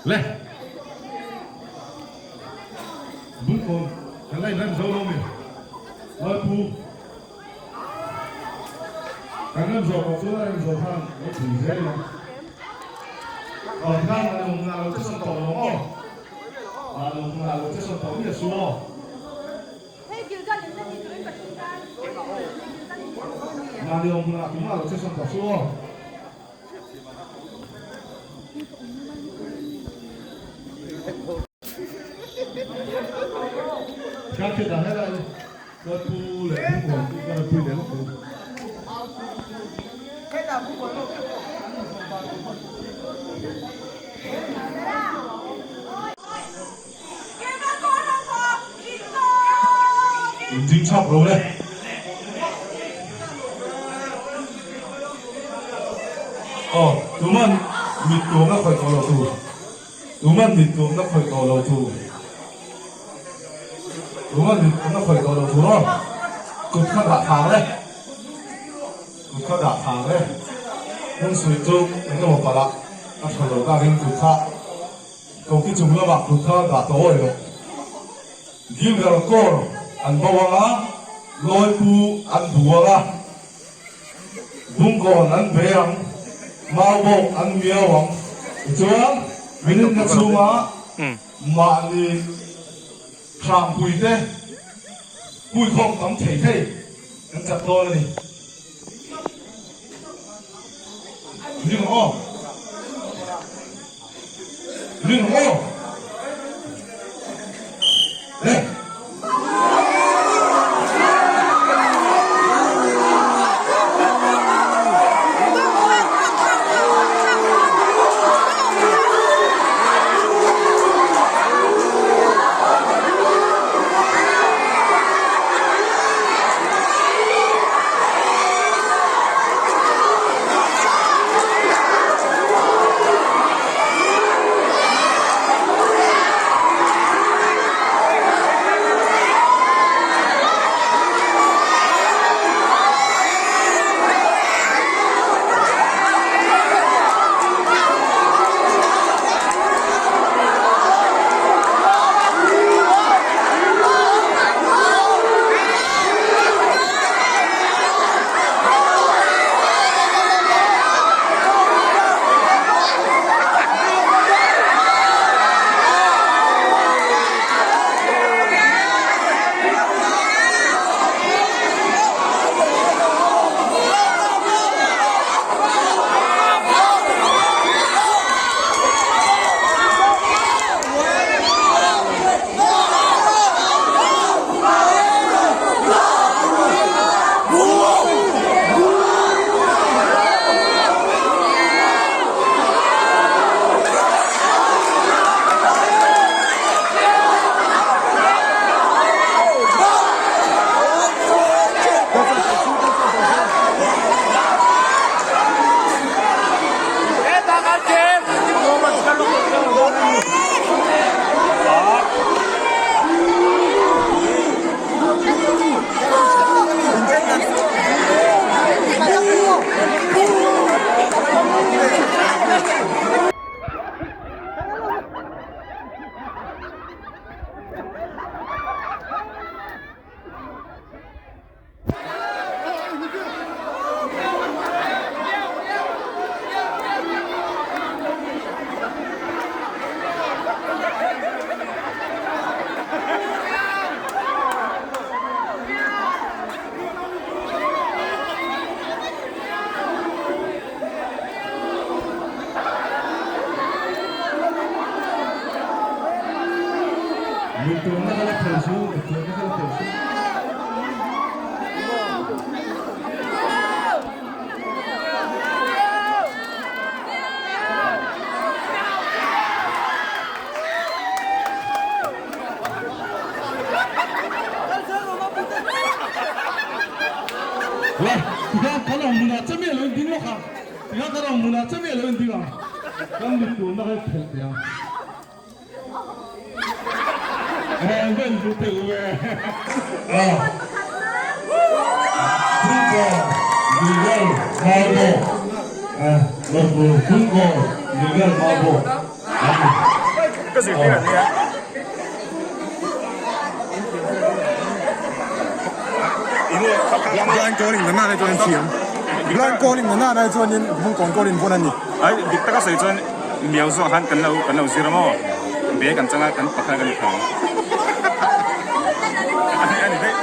Le. Bungkawn kan la inrem zo lo mi? Lalpu. Kan rem zawh pawh chuan a rem zawh khan lo pui zel ila. Aw tikhan mahni awm hunah lo che sawn tawh lo maw? Mahni awm hunah lo che sawn tawh miah su aw. Mahni awm hunah tumah lo che sawn tawh su aw. Kan thil dah helai ka pu leh pu kawn chu ka rawn pui leh lawk lo. In ding chhak lo le. Aw, tuman mit tuamna khawih tawh lo tur. Tuman mit tuamna khawih tawh lo tur. Tuman mit tuamna khawih tawh lo tur aw. Kut kha dah thang le. Kut kha dah thang le. Hmun suih chu engemaw palh ah a tha lo takin kut kha Koki chung lamah kut kha dah tawh awih loh. Gilgal kawr an bo ang a, Lawipu an bu ang a, Bungkawn an be ang, Maubawk an miau ang. Tichuan, minute na chhunga mahni hrangpuite huikhawm tam thei thei kan chak dawn a ni. Ring aw. Ring aw. Le. Mittuamna kha la phel su, mittuamna kha la phel su. Le, tikhan kan awm hmunah che mi a lo inding lawk a, tikhan kan awm hmunah che mi a lo inding ang, kan mittuamna kha i phelh teh ang. Ka zirtir an nia. Blind calling na nana chuan thiam. Blind calling na nana chuanin Bungkawn calling vawn a ni. Ai dik taka sawi chuan miau zawh khan kan lo kan lo zir a maw? Be kan changa kan pakhat kan ni tho. Ani ani daih.